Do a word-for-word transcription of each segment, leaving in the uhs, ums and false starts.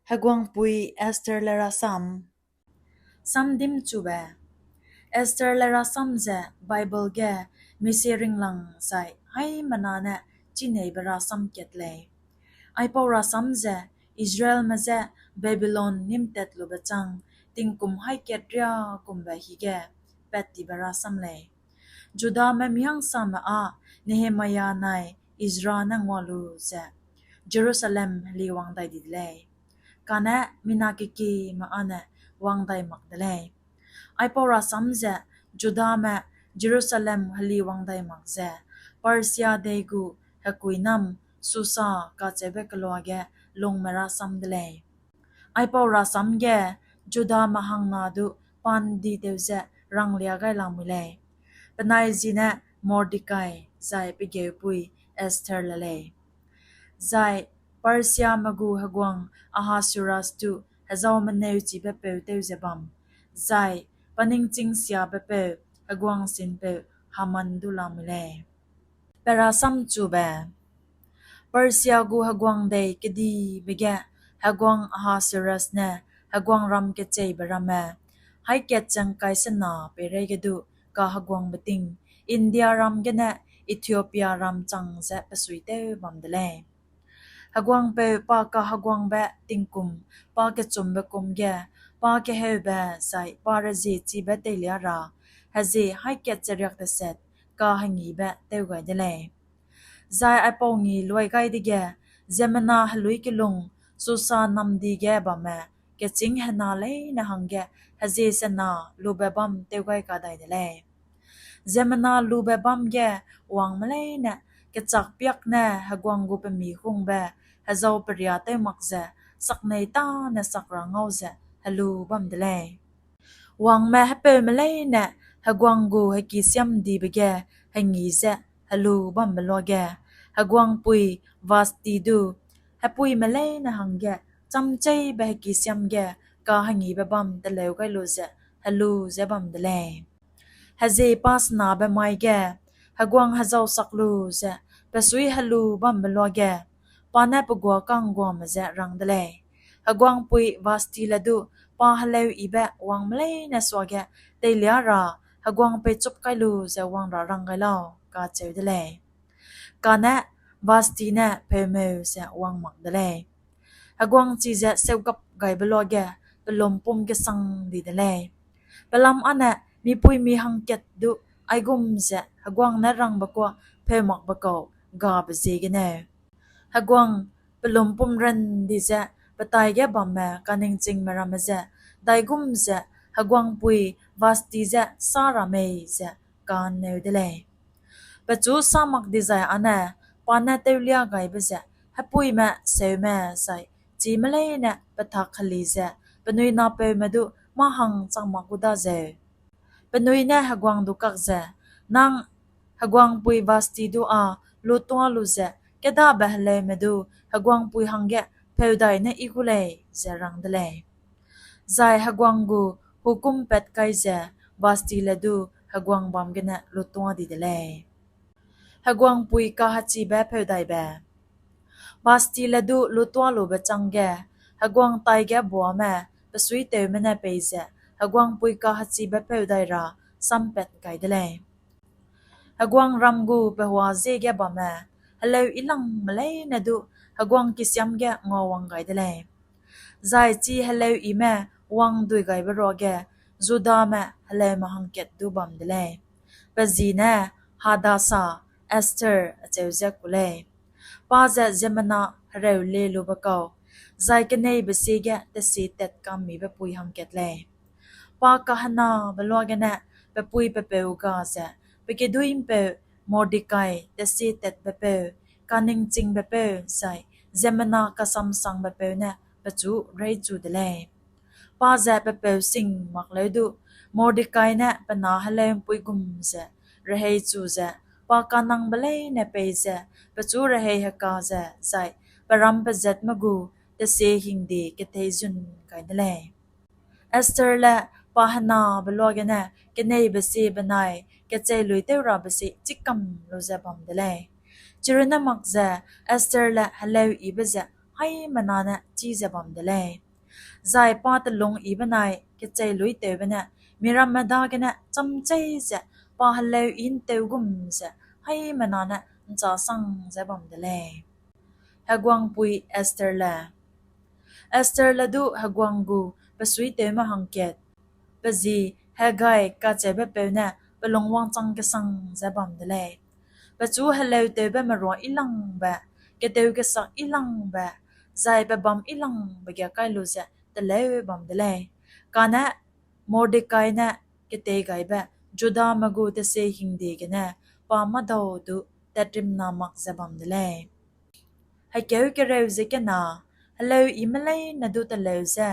Heguangpui Estherle rasam. Samdimchube. Estherle rasam ze Bible ge misie ringlang zai haimena ne chî neibe rasam kat lei. Aipau rasam ze Israelme je Babilon nîmtat lube chang tingkum haî kat riâ gumbe hige pat tibe rasam lei. Judame mihangsame â Nehemia nai Ezra ne ngua lu ze Jerusalem heliwang dai di de lei. Kane mina kekieme âne wang dai mak de lei. Aipau rasam ze Judame Jerusalem heliwang dai mak ze Persia dei gu hekuinam Susa kacheube keloa ge lungme rasam de lei. Aipau rasam ge Judame hangna du pa ’ndi tew ze ranglia gai lamui lei. Penai ji ne Mordekai zai pe geupui Estherle lei. Zai Persiame gu heguang Ahasuerus du hezaumeneuchibe peu tew ze bam, zai pa ningching siabe peu heguang sinpeu Haman du lamui lei. Perasamchube. Persia gu heguang dei kedibe ge heguang Ahasuerus ne heguangram kecheibe ramme haî kat chang kai sena peireige du kaheguangbe ting Indiaram gene Ethiopiaram chang ze pe suitew bam de lei. Heguangpeu pa kaheguangbe tingkum pa kechumbe kum ge pa keheube zai pa reziechibe teilia ra hezie haî kat ze riak deset kahengibe tew gai de lei. Zai aipau ngi luai gai dege, ziemmena heluî kelung Susa namdi ge bamme kechîng hena leine hangge hezie sena lube bam tew gai kadai de lei. Ziemmena lube bâm ge wangme leine kechâk piak ne heguang gu pemi hungbe hezau peria tew mak ze saknei tâne sak ra ngau ze helu bam de lei. Wangme hepeume leine heguang gu hekisiamdibe ge hengi ze helu bambe luage, heguangpui Vashti du hepuime leine hangge chamcheibe hekisiam ge kahengibe bam teleu gai lu ze helu ze bam de lei. Hezie pa senabe mai ge heguang hezau sak lu ze pe suî helu bambe luage, pa ne pe guâ ka'ngguame je rang de lei. Heguangpui Vashti le du pa heleuyibe wangme leine suage teilia ra heguang peichup kai lu ze wang ra rang gai lau, kacheu de lei. Kane Vashti ne peumeu ze wang mak de lei. Heguang chize seugap gaibe luage pe lumpum kesang di de lei. Pelam âne mipuimi hangkat du aigum ze heguang ne rangbe kuâ peu makbe kau gabe ziegeneu, heguang pe lumpum ran di ze pe taige bamme kaningchingme ramme je daigum ze heguangpui Vashti je sâ ra mei ze ka'nneu de lei. Pechu sâ mak dizai âne pa ne tewlia gaibe ze hepuime seume zai chime leine pe thak heli ze penui napeume du mâ hang chang mak gu dazeu, penui ne heguang du kak ze, nang heguangpui Vashti du â lutuâ lu ze kêdabe heleume du heguangpui hangge peudai ne yi gu lei, ze rang de lei. Zai heguang gu hukum pat kai ze Vashti le du heguang bâm gene lutuâ di de lei. Heguangpui kahechibe peudaibe. Vashti le du lutuâ lube chângge, heguang taige buame pe suitewme ne peize heguangpui kahechibe peudai ra sampat kai de lei. Heguangram gu pe huâ ziege bamme heleu yilangme leine du heguang kisiam ge nguawang gai de lei. Zai chi heleuime wangdui gaibe ruage Judame heleume hangkat du bam de lei. Pe ji ne Hadasa, Esther acheu ze ku lei. Pa ze ziemmena hereu le lube kau, zai keneibe siege tesie tat kammibe pui hangkat lei. Pa kahenabe luagene pe pui pe peu ga ze pe kiduî'mpeu Mordekai, tesie tatbepeu, kaningchingbepeu, zai ziemmena kasamsangbepeu ne pechu reichu de lei. Pa ze pe peu sing mak leu du, Mordekai ne pe na heleu'mpui gum ze rehei chu ze, pa kanangbe leine peize pechu rehei heka ze, zai pe ram pezatme gu tesie hingde keteizun gai de lei. Esther le pa henabe luagene keneibe sie benai kecheiluî tew rabe sie chîkam lu ze bam de lei. Chirunne mak ze Esther le heleuyibe ze haimena ne chî ze bam de lei. Zai pa telung yi benai kecheiluîtewbe ne miramme dagene chamchei ze pa heleu yi ’nteu gum ze haimena ne ’nchâ sang ze bam de lei. Heguangpui Estherle. Estherle du heguang gu besuitewme hangkat, pe zi Hegai kacheubepeu ne pe lung wangchang kesang ze bam de lei. Pechu heleutewbe merua yilangbe, keteu kesak yilangbe, zai pebâm yilangbe ge kai lu ze teleu bam de lei. Kane Mordekai ne keteigaibe Judame gu tesie hingde gene pa mâdau du tatrimna mak ze bam de lei. Hekeu kereu ze kena, heleu yime leine du teleu ze,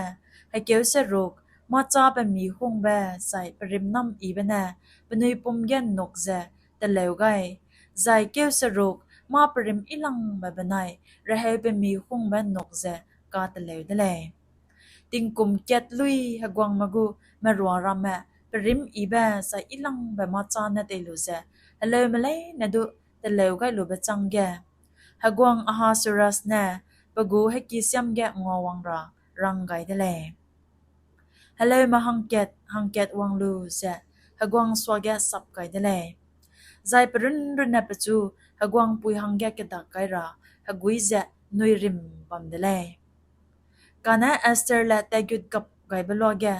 hekeu seruk, mâchâ pemi hungbe zai perimnam yibe ne penui pum ge ’nnuk ze teleu gai, zai keu seruk, mâ perim yilangbe benai reheu pemi hungbe ’nnuk ze kateleu de lei. Tingkum kat luî heguangme gu merua ramme perim yibe zai yilangbe mâchâ ne tei lu ze heleume leine du teleu gai lube chângge, heguang Ahasuerus ne pe gu hekisiam ge nguawang ra rang gai de lei. Heleume hangkat hangkat wang lu ze heguang suage sap gai de lei. Zai perunrunne pechu heguangpui hangge kedak kai ra heguî ze nuirim bam de lei. Kane Estherle tatgut gap gaibe luage,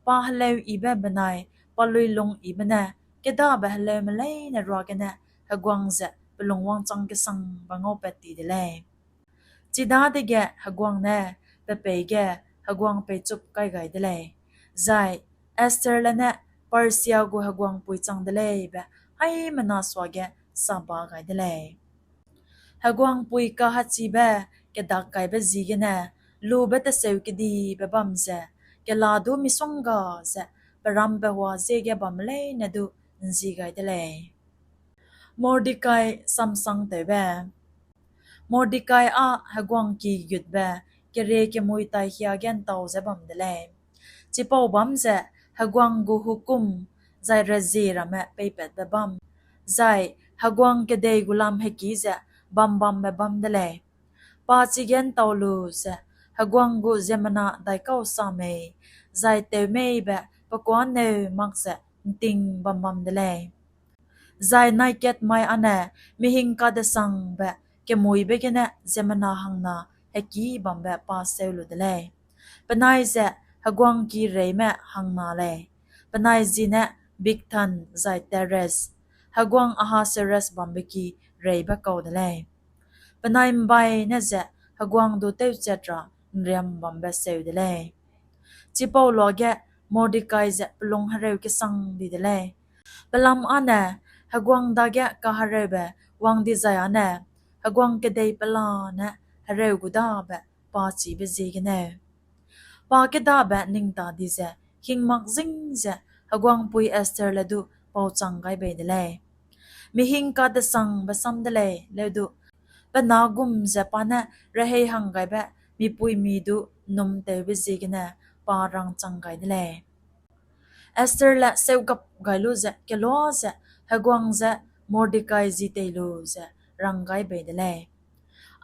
pa heleu yibe benai pa luilung yibe ne kêdabe heleume leine ruagene heguang ze pe lung wangchang kesangbe ngaupat ti de lei. Chidadege heguang ne pe peî ge heguang peichup kai gai de lei, zai Estherle ne Persia gu heguangpui chang de lei be haimena suage sa ba gai de lei. Heguangpui kahachibe kedak kaibe ziegene lube teseu kedibe bam ze, kela du misongga ze peram pehua ziege bamme leine du ’nzi gai de lei. Mordekai samsangtewbe. Mordekai â heguangki gutbe kerie kemui tai hiage ’ntau ze bam de lei. Chipau bâm ze heguang gu hukum zai rezie ramme peipatbe bâm, zai heguang kedei gu lam hekî ze bam bambe bâm de lei. Pa chige ’ntau lu ze heguang gu ziemmena daikau sa mei, zai tew mei be pe kuâneu mak ze ’nting bam bam de lei. Zai nai kat mai âne mihing kadesangbe kemuibe gene ziemmena hangna hekî bambe pa seu lu de lei. Penai ze heguangki reîme hangna lei. Penai ji ne Bigthan zai Teres, heguang Ahasuerus bambe ki reîbe kau de lei. Penai ’mbai ne ze heguang du tewchat ra ’nriam bambe seu de lei. Chipau luage Mordekai ze pe lung hereu kesang di de lei. Pelam âne heguang dage kahereube wang dizai âne, heguang kedei pelane hereu gu dabe pa chibe ziegeneu. Pa kêdabe ning ta di ze hing mak zîng ze heguangpui Estherle du pauchang gai bei de lei. Mihing kadesangbe sam de lei leu du, pe na gum ze pa ne rehei hanggaibe mipuimi du ’nnumtewbe ziegene pa rangchang gai de lei. Estherle seugap gai lu ze kelua ze heguang ze Mordekai ji tei lu ze rang gai bei de lei.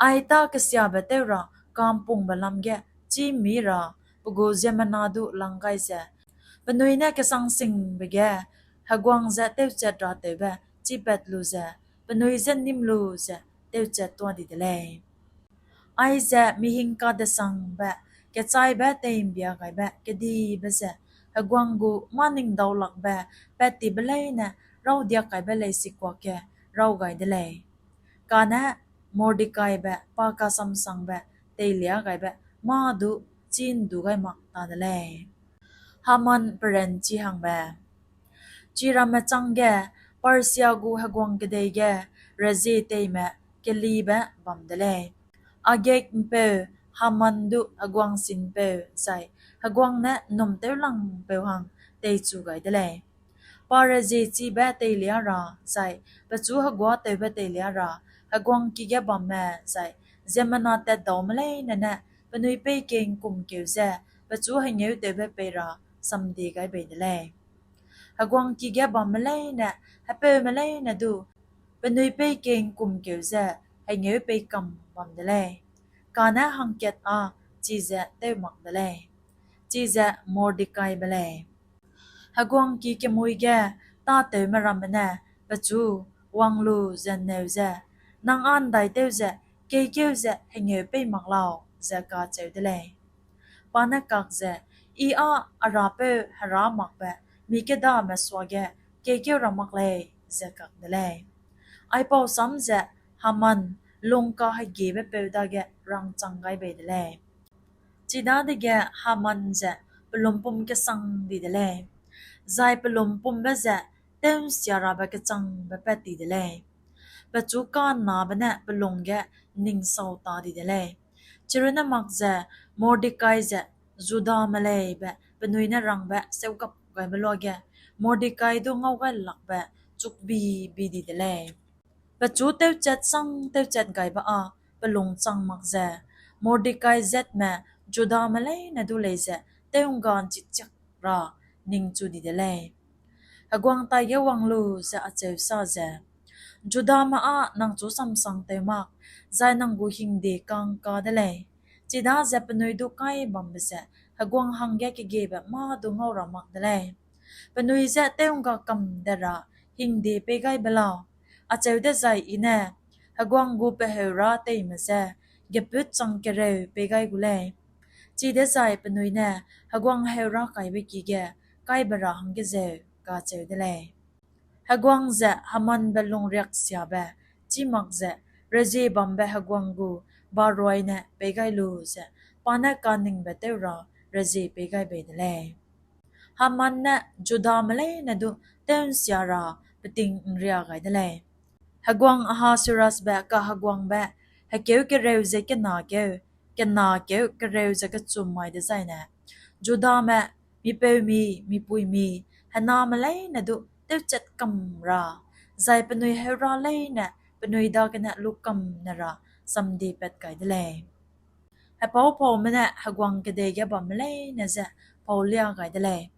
Aita kesiabe tew ra ka'mpungbe lam ge chî mî ra pe gu ziemmena du lang gai ze, penui ne kesangsingbe ge heguang je tewchat ra tewbe chîpat lu ze, penui je nîm lu ze tewchat tuâ di de lei. Aize mihing kadesangbe kechaibe tei'mbia gaibe kedibe ze heguang gu mâ ning daulakbe pat tibe leine raudiak kaibe leisikuake raw gai de lei. Kane Mordekaibe pa kasamsangbe teilia gaibe mâ du chî ’ndu gai mak ta de lei. Haman peranchi hangbe. Chiramme chângge Persia gu heguang kedei ge rezie teime kelibe bam de lei. Agag ’mpeu Haman du heguang sinpeu zai heguang ne ’nnumtewlangpeu hang teichu gai de lei. Pa rezie chibe teilia ra zai pechu heguâtewbe teilia ra heguangki ge bamme zai ziemmena tatdaume leine ne penui peikei ’ngkumkeu je pechu hengêutewbe pei ra samdie gai bei de lei. Heguangki ge bamme leine, hepeume leine du penui peikei ’ngkumkeu je hengêupei kam bam de lei. Kane hangkat â chize tew mak de lei, chize Mordekaibe lei. Heguangki kemui ge tâtewme ramme ne pechu wang lu ze ’nneu ze, Nang â ’ndaitew ze keikeu ze hengeu pei mak lau? ze kacheu de lei. Pa ne kak ze, I â a Rapeu Hera makbe mi kêdame suage keikeu ra mak lei, ze kak de lei. Aipau sam ze Haman lungkahegiebepeu dage rangchang gai bei de lei. Chidadege Haman ze pe lumpum kesang di de lei, zai pe lumpumbe ze tew'nsia rabe kechangbe pat ti de lei. Pechu ka'nnabe ne pe lung ge ’nningsau ta di de lei. Chirunne mak ze Mordekai ze Judame lei be penui ne rangbe seugap gaibe luage, Mordekai du ngau gai lakbe chukbi bi di de lei. Pechu tewchat sang tewchat gaibe â pe lung chang mak ze, Mordekai zatme Judame leine du lei ze tew'ngga ’nchichiak ra ningchu di de lei. Heguang taige wang lu ze acheu sa ze, Judame â nang chu samsang tew mak, zai nang gu hingde ka'ngka de lei. Chidaze penui du kai bambe ze heguang hangge kegiebe mâ du ngau ra mak de lei. Penui je tew'ngga kam de ra hingde pei gai be lau. Acheu dezai I ne heguang gu pe heurâ teime je gepût chang kereu pei gai gu lei. Chidezai penui ne heguang heurâ kaibe ki ge kai be ra hangge zeu, kacheu de lei. Heguang ze Hamanbe lungriaksiabe chî mak ze rezie bambe heguang gu baroine pei gai lu ze pa ne kaningbe tew ra rezie pei gai bei de lei. Haman ne Judame leine du tew'nsia ra peting ’nria gai de lei. Heguang Ahasuerusbe kaheguangbe hekeu kereu ze kena keu, kena keu kereu ze kechum mai dezaine, Judame mipeumi, mipuimi, hename leine du tewchat kam ra, zai penui heurâ leine penui dagene lu kam ne ra samdie pat kai de lei. Hepâupaume ne heguang kedei ge bamme leine je pau lia gai de lei.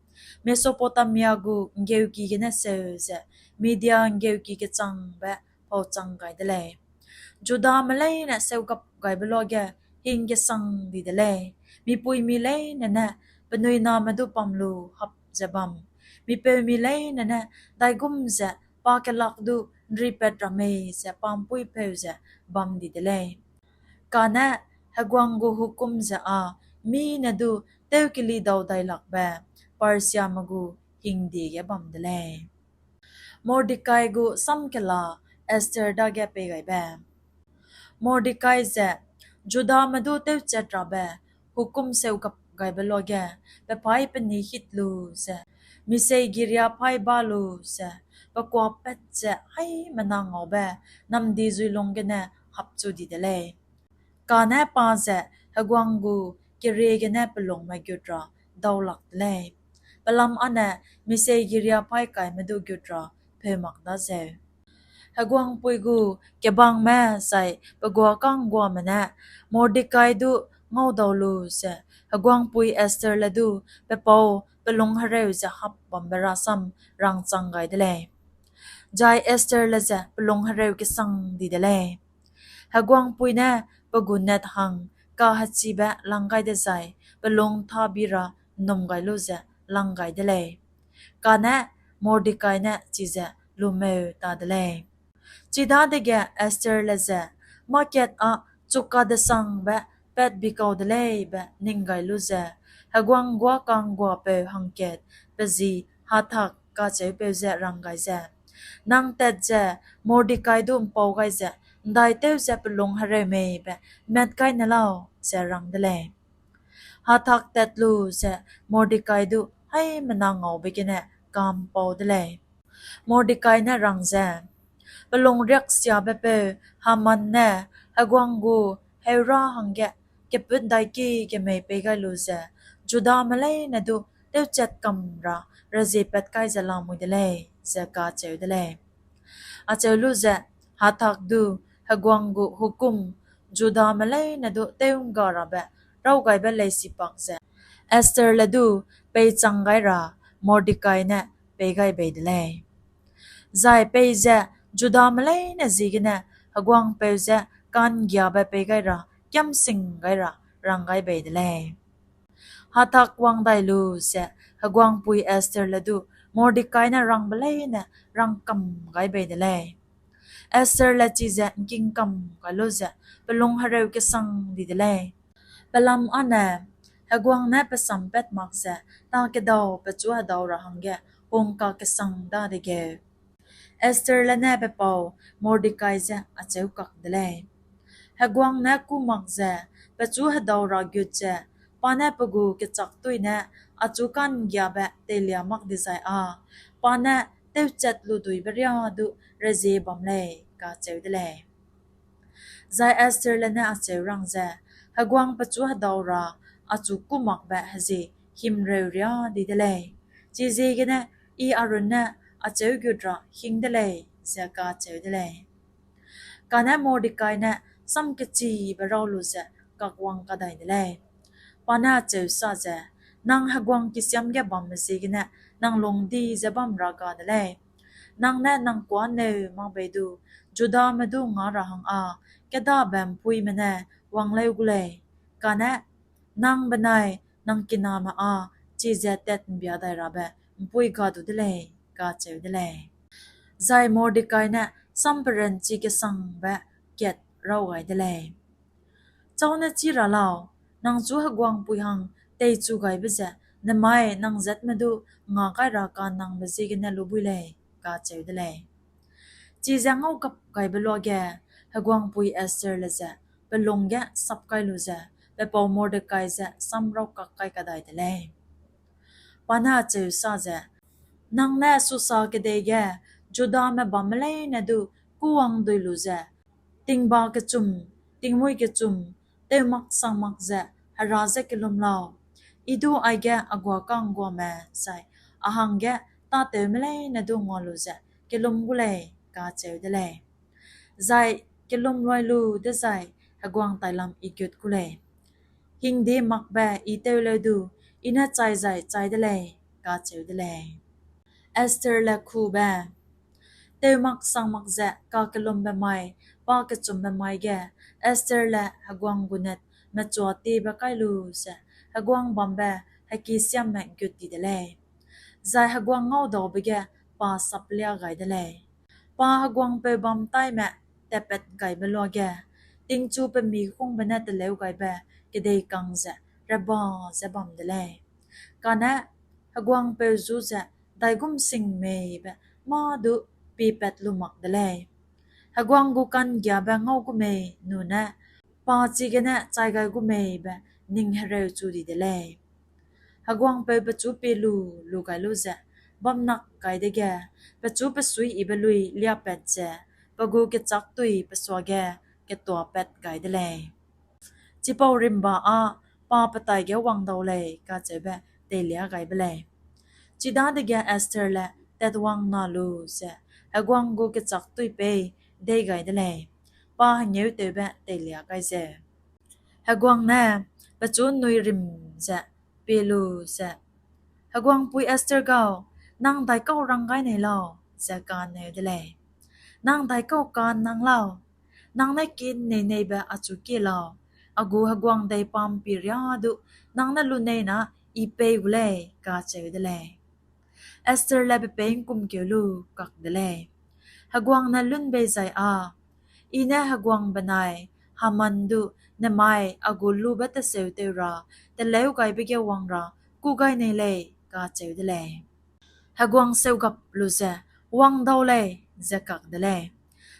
Mesopotamia gu ’nggeuki gene seu ze Media ’nggeuki kechangbe pau chang gai de lei. Judame leine seugap gaibe luage hing gesang di de lei. Mipuimi leine ne penui name du pam lu hap ze bam, mipeumi leine ne daigum ze pa kelak du ’nripat ra mei ze pa'mpuîpeu ze bam di de lei. Kane heguang gu hukum ze â mî ne du tewkeli dau dai lakbe Persiame gu hingde ge bam de lei. Mordekai gu samkela Esther dage peigaibe. Mordekai ze Judame du tewchat rabe hukum seugap gaibe luage, pe paî peni hit lu ze, misei giria paî ba lu ze, pe kuapat ze haimena ngaube namdi zuilung gene hapchu di de lei. Kane pa ze heguang gu kerie gene pe lungme gut ra dau lak de lei. Pelam âne misei giria paî kaime du gut ra peu mak da zeu. Heguangpui gu kebangme zai pe guâ ka'ngguame ne Mordekai du ngaudau lu ze, heguangpui Estherle du pe pau pe lung hereu ze hap bambe rasam rangchang gai de lei. Zai Estherle ze pe lung hereu kesang di de lei. Heguangpui ne pe gu nat hang kahechibe lang gai dezai, pe lung tâbi ra ’nnum gai lu ze lang gai de lei. Kane Mordekai ne chize lumeu ta de lei. Chidadege Estherle ze, mâ kat â chukadesangbe pat bi kau de lei be ning gai lu ze, heguang guâ ka'ngguapeu hangkat pe ji Hathak kacheupeu je rang gai ze, Nang tat ze Mordekai du ’mpau gai ze ’ndaitew ze pe lung hereu mei be mat kai ne lau, ze rang de lei. Hathak tat lu ze Mordekai du haimena ngaube gene ka'mpau de lei. Mordekai ne rang ze, pe lungriaksiabepeu Haman ne heguang gu heurâ hangge keput ’ndaiki kemei pei gai lu ze, Judame leine du tewchat kam ra rezie pat kai ze lamui de lei, ze kacheu de lei. Acheu lu ze, Hathak du heguang gu hukum Judame leine du tew'ngga rabe rawgaibe leisipak ze Estherle du peichang gai ra Mordekai ne pei gai bei de lei. Zai peize Judame leine ziegene heguangpeu je ka'nggiabe pei gai ra kiâm sing gai ra rang gai bei de lei. Hatak wang dai lu ze heguangpui Estherle du Mordekai ne rangbe leine rangkam gai bei de lei. Estherle chize ’ngkingkam gai lu ze pe lung hereu kesang di de lei. Pelam âne, heguang ne pe sampat mak ze ta kedau pechu hedau ra hangge hungkakesang dadegeu, Estherle ne pe pau Mordekai je acheu kak de lei. Heguang ne kû mak ze pechu hedau ra gut ze, pa ne pe gu kechâktui ne achu ka'nggiabe teilia mak dizai â, pa ne tewchat lu duibe riâ du rezie bam lei, kacheu de lei. Zai Estherle ne acheu rang ze, heguang pechu hedau ra achu kû makbe hezie himreu riâ di de lei; chiziegene I a runne acheu gut ra hing de lei, ze kacheu de lei. Kane Mordekai ne sam kechibe rau lu ze kakwang kadai de lei. Pa ne acheu sa ze, Nang heguang kisiam ge bamme ziegene nang lungdi ze bam ra ga de lei. Nang ne nang kuâ ’nneu mak bei du Judame du ngâ ra hang â kêdabe ’mpuîme ne wang leu gu lei, kane nang benai nang kiname â chize tat'mbia dai rabe ’mpuî ga du de lei, kacheu de lei. Zai Mordekai ne sam peranchi kesangbe kat raw gai de lei. Châu ne chî ra lau, nang chu heguangpui hang teichu gaibe ze nemai nang zatme du ngâ kai ra ka'nnangbe ziegene lu buî lei, kacheu de lei. Chize ngau gap gaibe luage, heguangpui Estherle ze pe lung ge sap kai lu ze, pe pau Mordekai je sam raw kak kai kadai de lei. Pa ne acheu sa ze, Nang ne Susa kedei ge Judame bamme leine du kûwang dui lu ze, tingba kechum, tingmuî kechum, tewmak sangmak ze Hera je kellum lau. I du aige a guâ ka'ngguame zai a hangge tâtewme leine du ngua lu ze kellum gu lei, kacheu de lei. Zai kellum luai lu dezai heguang tailam I gut gu lei. Hingde makbe I tew leu du, I ne chai zai chai de lei, kacheu de lei. Estherle Kube Tewmak sangmak ze kakellumbe mai, pakechumbe mai ge, Estherle heguang gu net mechuatiebe kai lu ze, heguang bambe hekisiamme gut ti de lei; zai heguang ngaudaube ge pa saplia gai de lei. Pa heguangpeu bâm taime tatpat gaibe luage, tingchu pemikungbe ne teleu gaibe kedeikang ze reba ze bam de lei. Kane heguangpeu ju ze daigum sing mei be mâ du piepat lu mak de lei. Heguang gu ka'nggiabe ngau gu mei nune pa chigene chai gai gu mei be ning hereu chu di de lei. Heguangpeu pechu pie lu lu gai lu ze bamnak kai dege, pechu pe suiyibe lui liapat ze, pe gu kechâktui pe suage ketuapat gai de lei. Chipau rimba â pa pe taige wangdau lei kacheube teilia gai be lei. Chidadege Estherle tatwang na lu ze heguang gu kechâktui pei dei gai de lei, pa hengêutewbe teilia gai zeu. Heguang ne pechu ’nnui rim ze pie lu ze, Heguangpui Esther gau, nang daikau rang gai nei lau? ze ka'nneu de lei. Nang daikau ka'nnang lau? Nang ne kin neineibe achu kie lau? A gu heguang dei pa'mpi riâ du nang ne lunei na I pei gu lei, kacheu de lei. Estherle pe peî ’ngkumkeu lu kak de lei. Heguang ne lun bei zai â, I ne heguang benai Haman du nemai a gu lube teseutew ra teleu gaibe ge wang ra kû gai nei lei, kacheu de lei. Heguang seugap lu ze, Wangdau lei, ze kak de lei.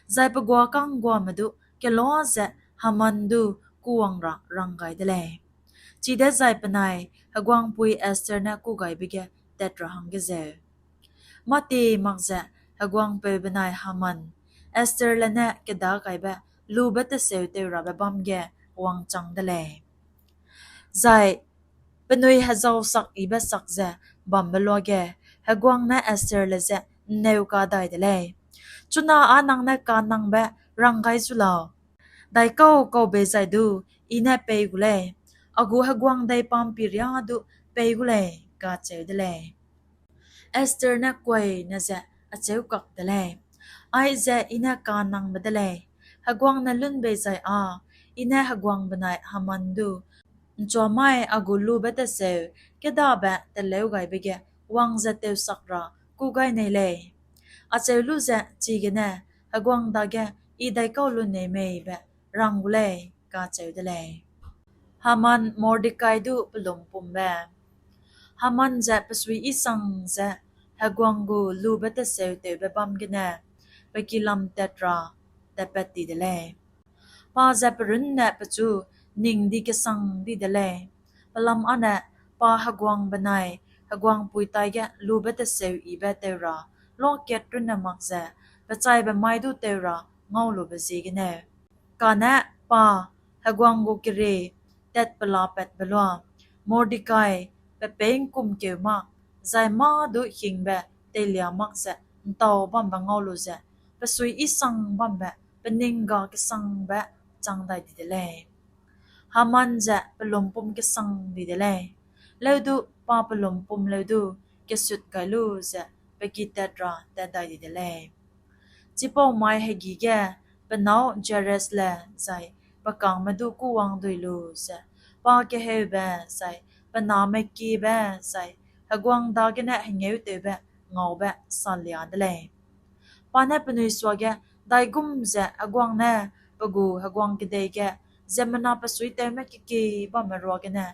Zai pe guâ ka'ngguame du kelua ze Haman du kûwang ra rang gai de lei. Chidezai penai heguangpui Esther ne kûgaibe ge tat ra hangge zeu. Mâtie mak ze heguangpeu benai Haman, Estherle ne kedagaibe lube teseutew rabe bâm ge wangchang de lei. Zai penui hezau sak yibe sak ze bambe luage, heguang ne Estherle je ’nneu kadai de lei. Chuna â nang ne ka'nnangbe rang gai zu lau? Daikau kau bei zai du I ne pei gu lei, a gu heguang dei pa'mpi riâ du pei gu lei, kacheu de lei. Esther ne kuaine ze acheu kak de lei, Aize I ne ka'nnangbe de lei. Heguang ne lun bei zai â, I ne heguang benai Haman du ’nchuamai a gu lube teseu kêdabe teleu gaibe ge wang ze tewsak ra kû gai nei lei. Acheu lu ze chigene heguang dage I daikau lu nei mei be rang gu lei, kacheu de lei. Haman Mordekai du Pelumpumbe. Haman ze pe suiyi sang ze heguang gu lube teseu tewbe bâm gene pe ki lam tat ra tatpat ti de lei. Pa ze pe runne pechu ning di kesang di de lei. Pelam âne pa heguang benai heguangpui taige lube teseu yibe teu ra luakat runne mak ze pe chaibe mai du teu ra ngaulube ziegeneu. Kane pa heguang gu kerie tatpelapatbe lua, Mordekai pe peî ’ngkumkeu mak, zai mâ du hingbe teilia mak ze ’ntau bambe ngau lu ze, pe suiyi sang bambe, pe ning ga kesangbe chang dai di de lei. Haman ze pelumpum kesang di de lei. Leu du pa pelumpum leu du kesut gai lu ze pe ki tat ra tat dai di de lei. Chipau mai hegî ge pe nâu Jerese le zai pe kangme du kûwang dui lu ze, pa keheube zai pe name kiebe zai heguang dagene hengêutewbe ngaube salia de lei. Pa ne penui suage, Daigum ze heguang ne pe gu heguang kedei ge ziemmena pe suitewme kekie bamme ruagene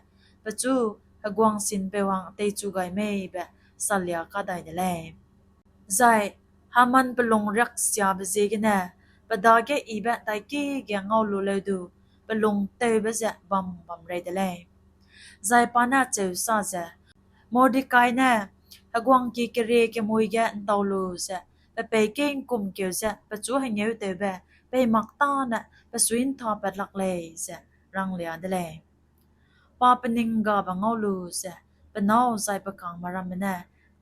pechu heguang sinpeu hang teichu gai mei be salia kadai de lei. Zai Haman pe lung riaksiabe ziegene pe dage yibe daikie ge ngau lu leu du pe lung tewbe ze bam bam rei de lei. Zai pa ne acheu sa ze, Mordekai ne heguang ki kerie kemui ge ’ntau lu ze pe peî kei ’ngkumkeu ze pechu hengêutewbe pei mak tâne pe sui ’nthapat lak lei, ze ranglia de lei. Pa pe ning gabe ngau lu ze pe nâu zai pe kangme ramme ne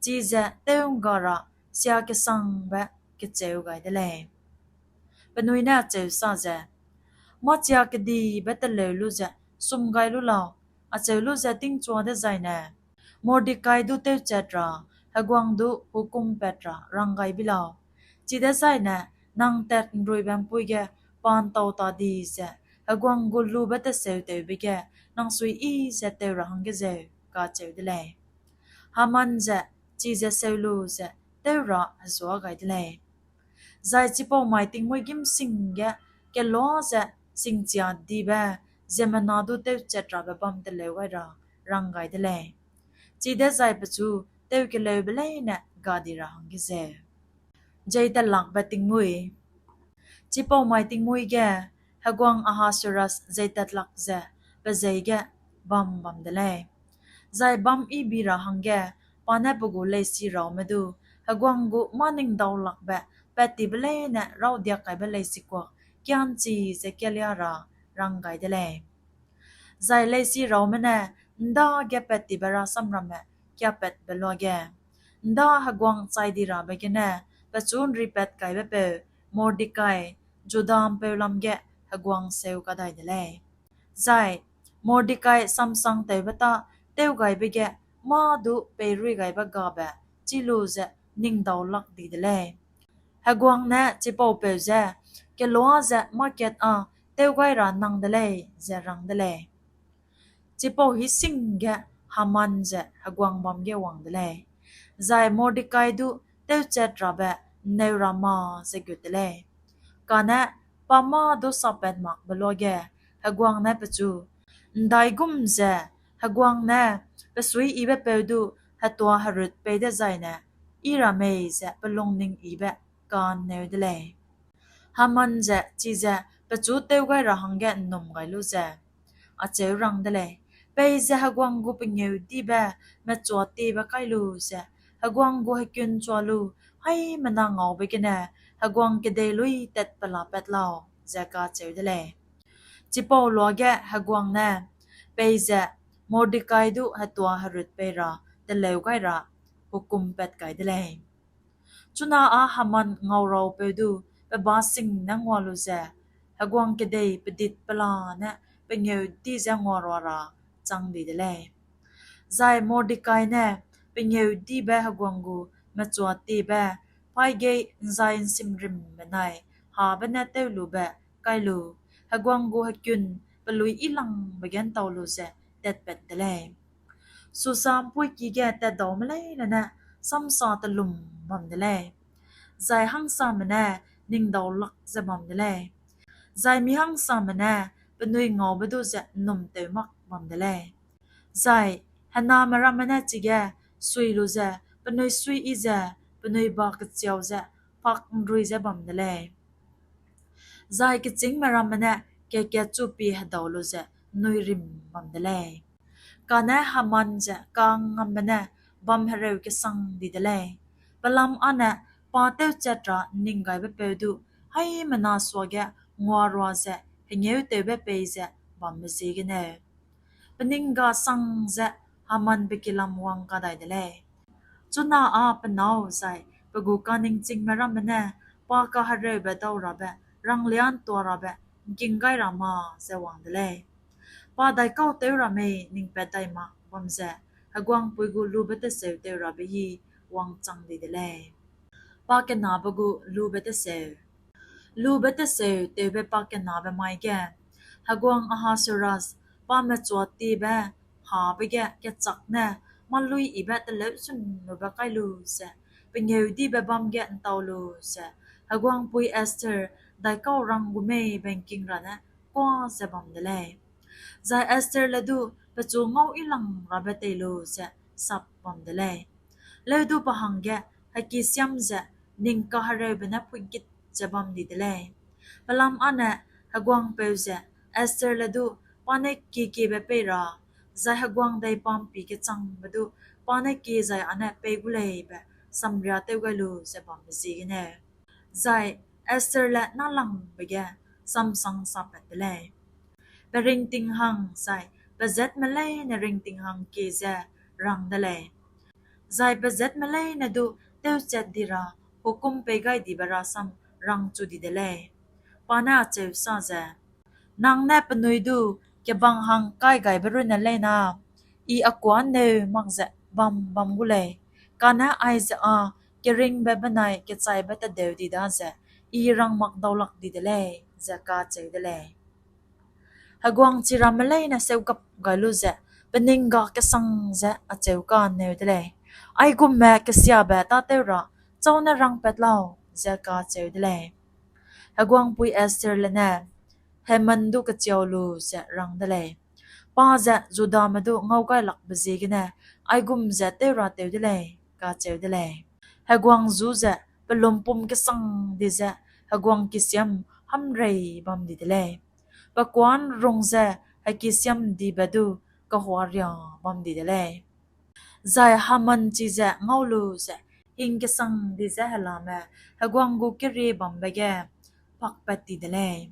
chize tew'ngga ra sia kesangbe kecheu gai de lei. Penui ne acheu sa ze, Mâchia kedibe teleu lu ze sum gai lu lau, acheu lu ze tingchua dezaine Mordekai du tewchat ra heguang du hukum pat ra rang gai bi lau. Chidezaine nang tat'nruibe ’mpuî ge pa ’ntau ta di ze heguang gu lube teseutewbe ge nang suiyi ze tew ra hangge zeu, kacheu de lei. Haman ze chize seu lu ze tew ra hezuâ gai de lei. Zai chipau mai tingmuî gîm sing ge keloa ze singchiadibe ziemmena du tewchat rabe bam teleu gai ra rang gai de lei. Chidezai pechu tewkeleube leine ga di ra hangge zeu. Jei tatlakbe tingmuî. Chipau mai tingmuî ge heguang Ahasuerus jei tatlak ze pe jeî ge bam bam de lei. Zai bâm yi bi ra hangge pa ne pe gu leisi raume du heguang gu mâ ning daulakbe pattibe leine raudiak kaibe leisikuak kia'nchi ze kialia ra rang gai de lei. Zai leisi raume ne ’ndage pattibe rasam ramme kiapatbe luage, ’nda heguang chai di rabe gene pechu ’nripat kaibepeu Mordekai, Juda ’mpeu lam ge heguang seu kadai de lei. Zai Mordekai samsang tewbe tâ tewgaibe ge mâ du peirui gaibe gabe chî lu ze ning daulak di de lei. Heguang ne chipaupeu je, Keloa ze mâ kat â tew gai ra nang de lei, ze rang de lei. Chipau hî sing ge Haman ze heguang bâm ge wang de lei, zai Mordekai du tewchat rabe ’nneu ra ma ze gut de lei. Kane pa mâ du sapat makbe luage heguang ne pechu, ’Ndaigum ze heguang ne pe suiyibe peu du hetua herut pei dezaine yi ra mei ze pe lungning yibe ka'nneu de lei. Haman ze chize pechu tew gai ra hangge ’nnum gai lu ze acheu rang de lei, Peize heguang gu pengêudibe mechuatiebe kai lu ze heguang gu hekunchua lu haimena ngaube gene heguang kedei luî tatpelapat lau, ze kacheu de lei. Chipau luage heguang ne peize Mordekai du hetua herut pei ra teleu gai ra hukum pat kai de lei. Chuna â Haman ngauraupeu du pe ba sing ne ngua lu ze heguang kedei pedit pelane pengêudi ze nguarua ra chang di de lei. Zai Mordekai ne pengêudibe heguang gu mechuatiebe paîgei ’nzai ’nsimrim benai habe ne tewlube kai lu, heguang gu hekun pelui yilangbe ge ’ntau lu ze tatpat de lei. Susa ’mpuiki ge tatdaume leine ne samsa telum bam de lei, zai hangsame ne ningdaulak ze bam de lei, zai mihangsame ne penui ngaube du ze ’nnumtew mak bam de lei. Zai hename ramme ne chige sui lu ze, penui suiyi ze, penui ba kechiau ze, pak'nrui ze bam de lei. Zai kechîngme ramme ne kat-kat chu pie hedau lu ze ’nnuirim bam de lei. Kane Haman ze kangngamme ne bam hereu kesang di de lei. Pelam âne pa tewchat ra ’nninggaibe peu du haimena suage nguarua ze hengêutewbe pei ze bambe ziegeneu, pe ning ga sang ze Haman pe kilam wang kadai de lei. Chuna â pe nâu zai pe gu kaningchingme ramme ne pa kahereube daurabe, ranglia'ntuarabe, ’ngking gai ra ma ze wang de lei. Pa daikau tew ra mei ning pat dai mak bam ze heguangpui gu lube teseu tew rabe hî wangchang di de lei. Pakenabe gu lube teseu. Lube teseu tewbe pakenabe mai ge, heguang Ahasuerus pa mechuatiebe habe ge kechâk ne mâluiyibe teleu sunlube kai lu ze, pengêudibe bâm ge ’ntau lu ze, heguangpui Esther daikau rang gu mei be ’ngking ra ne kuâ ze bam de lei. Zai Esther le du pechu ngau yilang rabe tei lu ze sap bam de lei. Leu du pe hangge heki siam ze ning kahereube ne puigit ze bam di de lei. Pelam âne heguangpeu ze Esther le du pa ne kiekiebe pei ra, zai heguang dei pa'mpi kechangbe du pa ne kie zai âne pei gu lei be samria tew gai lu ze bambe ziegeneu, zai Esther le nâlangbe ge samsang sapat de lei. Pe ringting hang zai pe zatme leine ringting hang kie ze rang de lei. Zai pe zatme leine du tewchat di ra hukum pei gai dibe rasam rangchu di de lei. Pa ne acheu sa ze, Nang ne penui du kebang hang kai gaibe runne leine, I a kuâ ’nneu mak ze bam bam gu lei, kane aize â keringbe benai kechaibe tadeu di daze I rang mak daulak di de lei, ze kacheu de lei. Heguang chiramme leine seugap gai lu ze, pe ning ga kesang ze acheu ka'nneu de lei. Aigumme kesiabe tâtew ra châu ne rangpat lau, ze kacheu de lei. Heguangpui Esther le ne Haman du kechiau lu ze rang de lei. Pa ze Judame du ngaugailakbe ziegene aigum ze tew ra tew de lei, kacheu de lei. Heguang zu ze pe lumpum kesang di ze heguang kisiam hamrei bam di de lei. Pe kuâ ’nrung ze hekisiamdibe du kehuaria bam di de lei. Zai Haman chize ngau lu ze hing kesang di ze helame heguang gu kerie bambe ge pakpat ti de lei.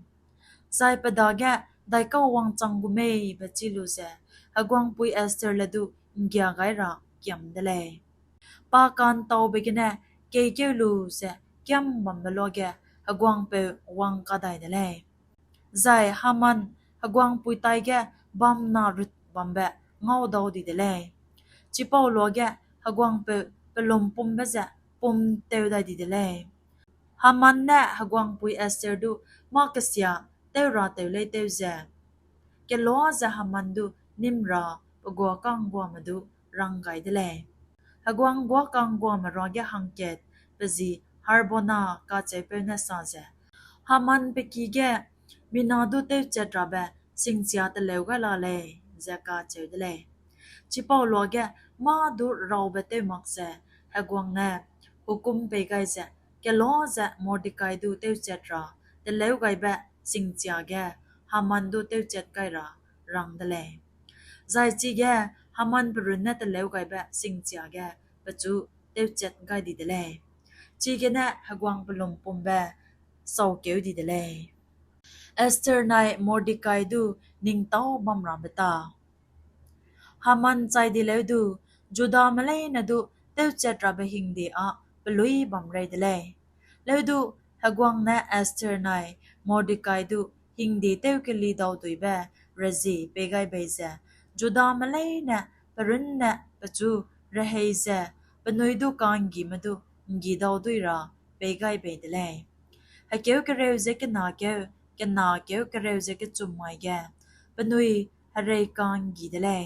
Zai pe dage daikau wangchang gu mei be chî lu ze, heguangpui Esther le du ’nggia gai ra kiam de lei. Pa ka'ntaube gene keikeu lu ze kiam bambe luage heguangpeu wang kadai de lei. Zai Haman heguangpui taige bamna rut bambe ngaudau di de lei. Chipau luage heguangpeu pe lumpumbe ze pum tew dai di de lei. Haman ne heguangpui Esther du mâ kesia tew ra tew lei tew ze, kelua ze Haman du nîm ra pe guâ ka'ngguame du rang gai de lei. Heguang guâ ka'ngguame ruage hangkat pe zi Harbona kacheupeu ne sa ze, Haman pe ki ge mina du tewchat rabe singchia teleu gai la lei, ze kacheu de lei. Chipau luage mâ du raube tew mak ze heguang ne hukum pei gai ze, kelua ze Mordekai du tewchat ra teleu gaibe singchia ge Haman du tewchat gai ra rang de lei. Zai chige Haman pe runne teleu gaibe singchia ge pechu tewchat gai di de lei. Chigene heguang pe lumpumbe saukeu di de lei. Esther nai Mordekai du ningtâu bam rabe ta. Haman chai di leu du, Judame leine du tewchat rabe hingde â pelui bam rei de lei. Leu du, heguang ne Esther nai Mordekai du hingde tewkeli dauduibe rezie pei gai bei ze, Judame leine pe runne pechu rehei ze penui du ka'nggime du ’nggi daudui ra pei gai bei de lei. Hekeu kereu ze kena keu kena keu kereu ze kechum mai ge penui herei ka'nggi de lei,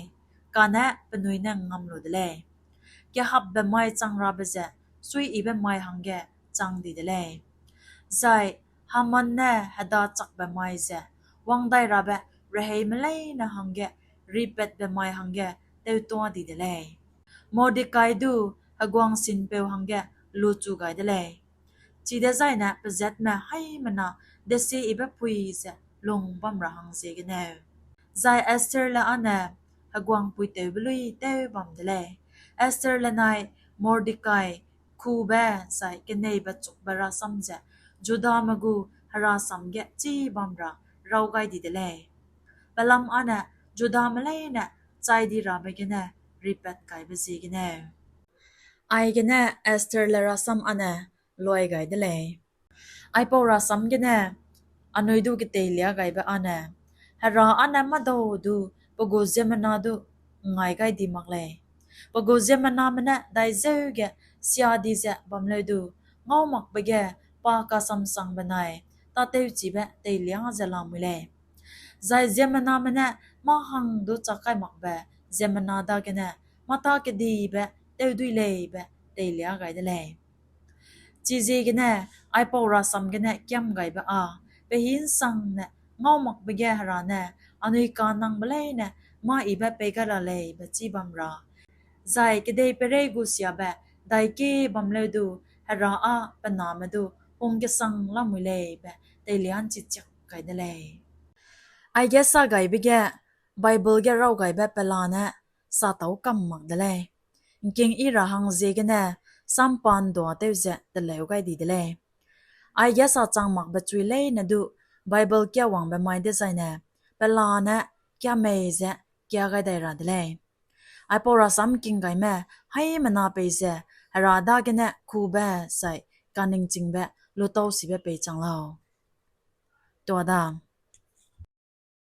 kane penui ne ngam lu de lei. Kehapbe mai chang rabe ze suiyibe mai hangge chang di de lei, zai Haman ne hedachakbe mai ze wang dai rabe reheime leine hangge ripatbe mai hangge tewtua di de lei. Mordekai du heguang sinpeu hangge luchu gai de lei. Chidezaine pezatme haimena desieyibe pui ze lung bam ra hang ziegeneu. Zai Estherle âne heguang puitewbe luî tew bam de lei. Estherle nai Mordekai kube zai keneibe chukbe rasam ze Judame gu herasam ge chî bam ra raw gai di de lei. Pelam âne Judame leine chai di rabe gene ripat kaibe ziegeneu. Aigene Estherle rasam âne luai gai de lei. Aipau rasam gene anui du keteilia gaibe âne, Hera âne mâdau du pe gu ziemmena du ngai gai di mak lei. Pe gu ziemmename ne daizeu ge sia di ze bam leu du, ngau makbe ge pa kasamsang benai tâtewchibe teilia ze lamui lei. Zai ziemmename ne mâ hang du chak kai makbe ziemmena dagene mâ tâ kedibe tewdui leibe teilia gai de lei. Chiziegene aipau rasam gene kiam gaibe â, pe hinsangne ngau makbe ge Hera ne anui kanangbe leine mâ yibe pei gai la leibe chî bam ra, zai kedei peirei gu siabe daikie bam leu du, Hera â pe name du hungkesang lamui leibe teilia ’nchi chiak kai de lei. Aige sa gaibe ge Bible ge raw gaibe pelane satâu kam mak de lei. ’Ngking yi ra hang ziegene sampa ’nduâtew ze teleu gai di de lei. Aige sa chang makbe chui leine du Bible kiawangbe mai dezaine pelane kiamei ze kia gai dai ra de lei. Aipau rasam ’ngking gaime haimena peize Hera dagene kube zai kaningchingbe lutau sibe pei chang lau. Tuada,